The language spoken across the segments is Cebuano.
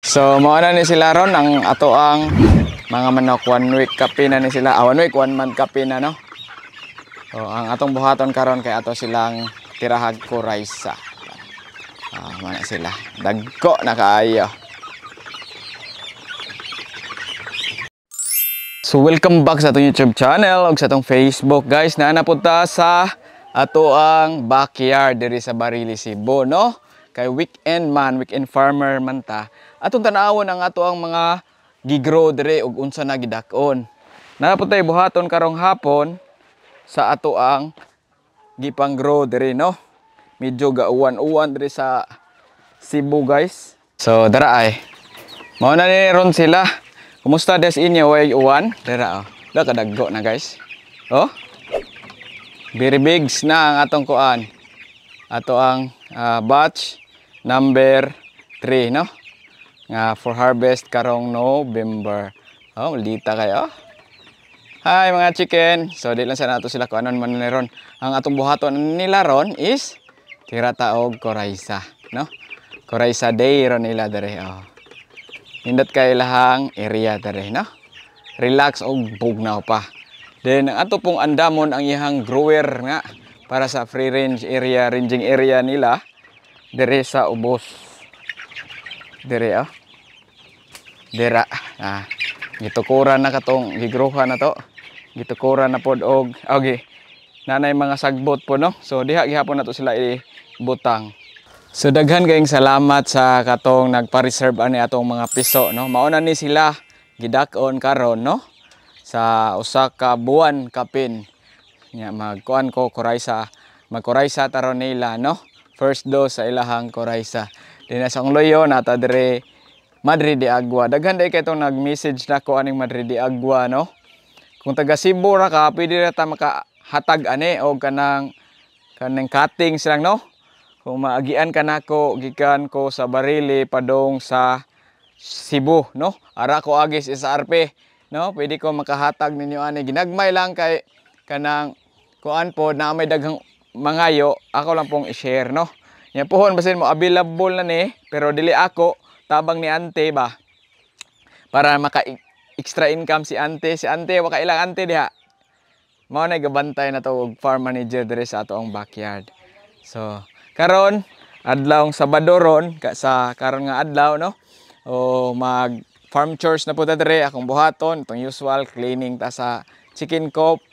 So mao na ni sila ron ang ato ang mga manok, one week kapin na ni sila. Ah, 1 week, 1 month kapin na, no. So ang atong buhaton karon kay ato silang tirahag Coryza. Ah, mana sila. Dagko na kaayo. So welcome back sa atong YouTube channel ug sa atong Facebook, guys. Naa na pud ta sa ato ang backyard diri sa Barili, Cebu, no. Kay weekend man, weekend farmer man ta. Atong tan-awon ang ato ang mga gigrow diri ug unsa na gidak-on. Naa pud tay buhaton karong hapon sa ato ang gipang-grow diri, no. Medyo gauwan-uwan diri sa Cebu, guys. So dara ay. Mao na ni ron sila. Kumusta des inyo, way uwan? Dara oh. Da kadaggo na, guys. Oh. Very bigs na ang atong kuan. Ato ang batch number 3, no. Nga for harvest karong November. Oh, maldita kayo. Hi mga chicken. So di lang sa nato sila kuanon man ni ron. Ang atong buhaton nila ron is tira ta og Coryza, no? Coryza day ron nila dere, oh. Nindot kay ilahang area dere, no? Relax og bugnaw pa. Then ang ato pong andamon ang iyang grower nga para sa free range area, ranging area nila dere sa ubos. Dere oh. Dira. Ah, gitukuran na katong gigroha na to. Gitukuran na pod og okay. Nanay mga sagbot po, no. So diha gihapon na to sila ibutang. So daghan kayong salamat sa katong nagpa-reserve ani atong mga piso, no. Mao na ni sila gidak-on karon, no. Sa usa ka buwan kapin. Nya magkuan ko Coryza, magcoryza taron nila, no. First dose sa ilahang Coryza. Dinhi sa akong loyo nata dire Madre de Agua. Daghan day kay tong nag-message nako aning Madre de Agua, no. Kung taga Cebu ra ka, pwede ra ta makahatag ani og kanang cutting silang, no. Kung maagian ka nako gikan ko sa Barili padong sa Cebu, no. Ara ko agis SRP, no. Pwede ko makahatag ninyo ani, ginagmay lang kay kanang kuan po na may daghang mangayo, ako lang pong i-share, no. Nya pohon basin mo available na ni, pero dili ako tabang ni ante ba para maka extra income si ante. Si ante wa ka ilang ante diha. Mao na gabantay na to og farm manager diri sa ato ang backyard. So karon adlaw Sabado ron ka sa karon nga adlaw, no. O mag farm chores na po ta diri, akong buhaton itong usual cleaning ta sa chicken coop,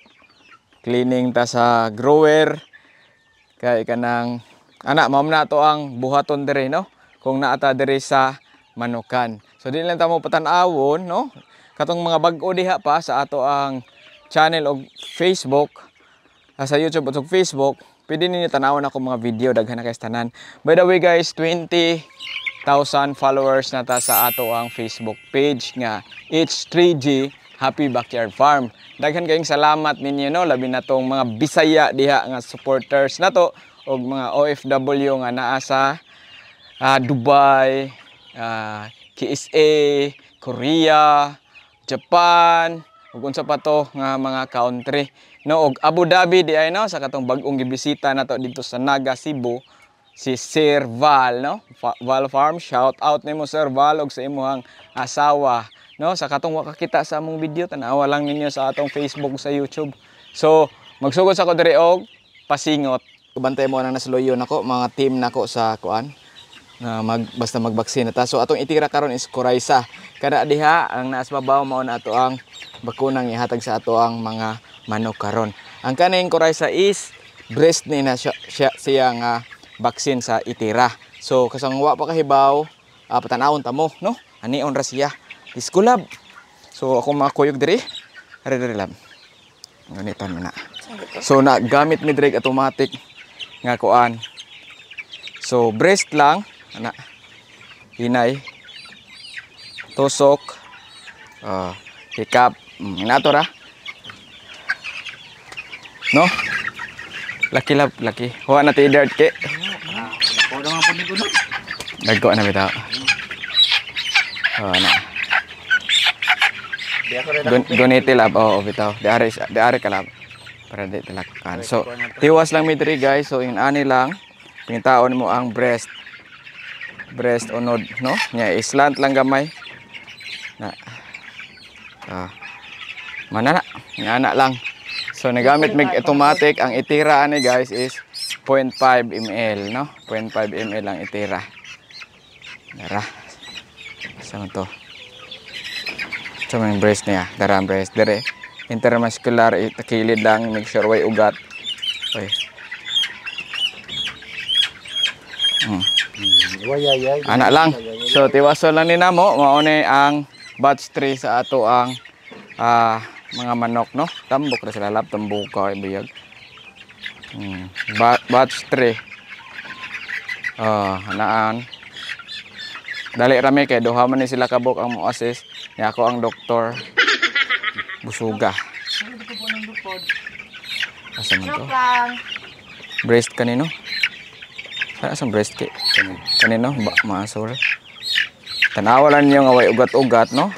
cleaning ta sa grower kay kanang ana mao na to ang buhaton diri, no, kung naa ta diri sa manukan. So di lang ta mo patan-awon, no, katong mga bag-o diha pa sa ato ang channel og Facebook, sa YouTube og Facebook, pwede ninyo tan-awon ako mga video, daghan na kay tanan. By the way guys, 20,000 followers na ta sa ato ang Facebook page nga H3G Happy Backyard Farm. Daghan kayong salamat ninyo, no, labi na tong mga Bisaya diha nga supporters nato og mga OFW nga naa sa Dubai, KSA, Korea, Japan, ug unsa pa to nga mga country, no, og Abu Dhabi di ay, no, sa katong bag-ong gibisita nato didto sa Naga, Cebu, si Sir Val, no, Val Farm. Shout out nimo, Sir Val, ug sa imong asawa, no. Sa katong wa kakita sa among video, tan-awa lang ninyo sa atong Facebook ug sa YouTube. So magsugod sa ko diri og pasingot. Bantay mo nang nasluyo nako mga team nako sa kuan na basta magbaksin na ta. So atong itira karon is Coryza. Kada diha ang naas babaw mao na ato ang bakunang ihatag sa ato ang mga manok karon. Ang kaning Coryza is breast ni na siya nga vaccine sa itira. So kasang wa pa kahibaw, patanawon ta mo, no. Anion ra siya. Diskulab. So ako mga kuyog diri. Ari diri lab. Ganitan mo na. So na gamit mi diri automatic nga kuan. So breast lang ana. Hinay. Tusok. Hikap. Inato ra. No? Laki lab, laki. Huwa na ti dirt ke. Dagko na bitaw. Oh, na. Guniti lab, oo bitaw. Di ari ka lab. Para di talakan. So, tiwas lang mi diri, guys. So, in ani lang, pingitaon mo ang breast. Breast unod, no? Nya islant lang gamay. Na. Mana na, nga na lang. So nagamit mig automatic ang itira ani guys is 0.5 ml, no? 0.5 ml ang itira. Dara. Sa to? Sa mga breast niya, dara ang breast dire. Intermuscular itakilid lang, make sure way ugat. Oy. Ana lang. So tiwason lang ni namo, mao ni ang batch 3 sa ato ang mga manok, no? Tambok ra sila lap, tambok kay buyag. Batch 3. Anaan. Dali rami kay duha man ni sila kabuk ang mo-assist. Nya ako ang doktor. Busuga. Asa man to? Breast kanino? Sa breast kay kanino? Ba maasol. Tanawa lang niyo nga way ugat-ugat, no?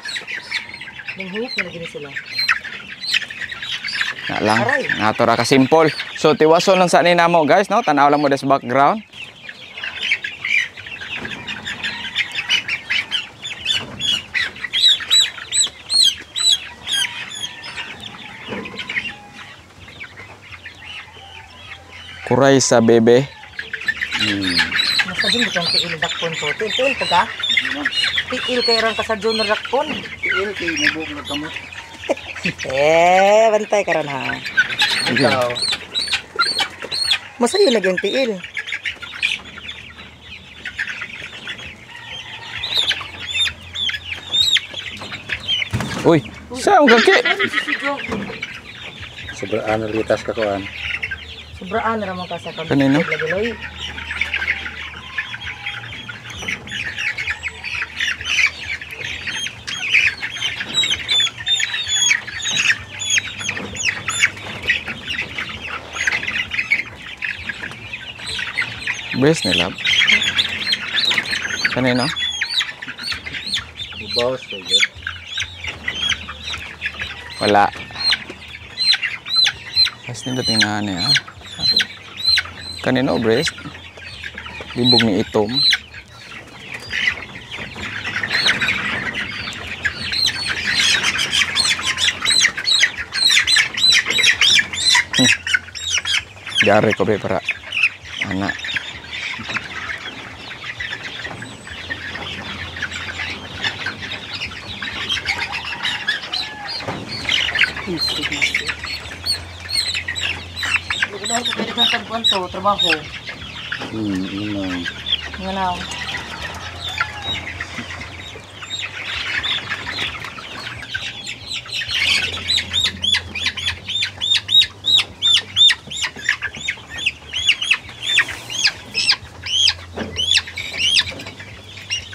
Nanghuwit na lagi ni sila. Na lang. Nato ra ka simple. So tiwason lang sa ni namo guys, no? Tanaw lang mo des background. Kuray sa bebe. Nasa din bitong tiil dakpon ko. Tiil, tiil pa ka? Tiil kay ron ka sa junior dakpon. Tiil kay nabog na kamot. Eh, bantay karon ha. Ikaw. Masayo lagi ang tiil. Uy, saan kaki? Sobraan na litas ka kuan. Sobraan ra man ka sa pag- Kanino? Laguloy. Breast nila. Kanino? Ubaw sa gid. Wala. Pas nila tingnan niya. Kanino breast? Libog ni itom. Jari ko be para anak. Lugulan ko pwede kang tagpuan to, trabaho. Yun. Nga na.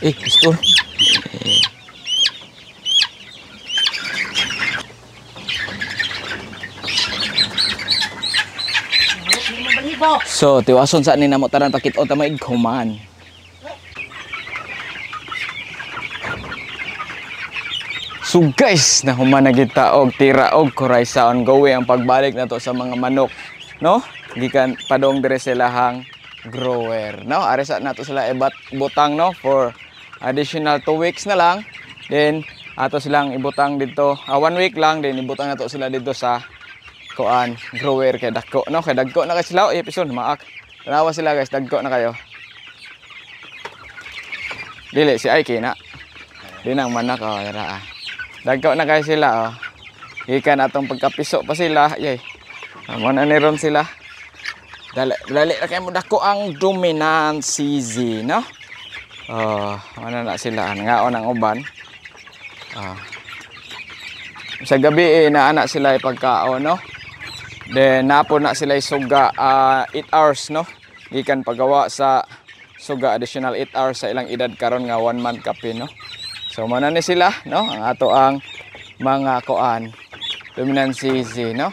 Eh, pistol. So, tiwason sa ni namo tanan pakit-on ta maighuman. So guys, nahuman na kita og tira og kuray sa ongoing ang pagbalik nato sa mga manok, no? Gikan padong dire sila hang grower, no? Ari sa nato sila ibat butang, no, for additional 2 weeks na lang. Then ato silang ibutang dito, 1 week lang, then ibutang nato sila dito sa kuan grower kay dagko, no? Kay dagko na kay sila, eh pison maak. Tanawa sila guys, dagko na kayo. Dili si Aiki na. Di nang manak, oh, dara, ah. Dagko na kayo sila, oh. Gikan atong pagkapiso pa sila, yay. Amo na ni ron sila. Dali, dali na kayo mo dako ang dominant CZ, no? Oh, ano na sila, nangaon ang uban. Oh. Sa gabi naana sila ipagkaon, no? Then napo na sila suga 8 hours, no? Gikan pagawa sa suga additional 8 hours sa ilang edad karon nga 1 month kape, no? So mana ni sila, no? Ang ato ang mga kuan dominant CZ, no?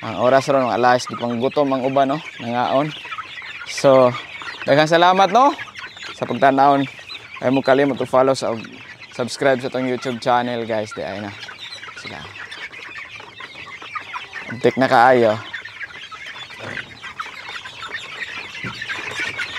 Ang oras ron ang alas di panggutom ang uban, no? Nangaon. So daghang salamat, no? Sa pagtan-awon. Ay mo kalimot to follow sa subscribe sa atong YouTube channel, guys. Di ay na sila. Antik na kaayo.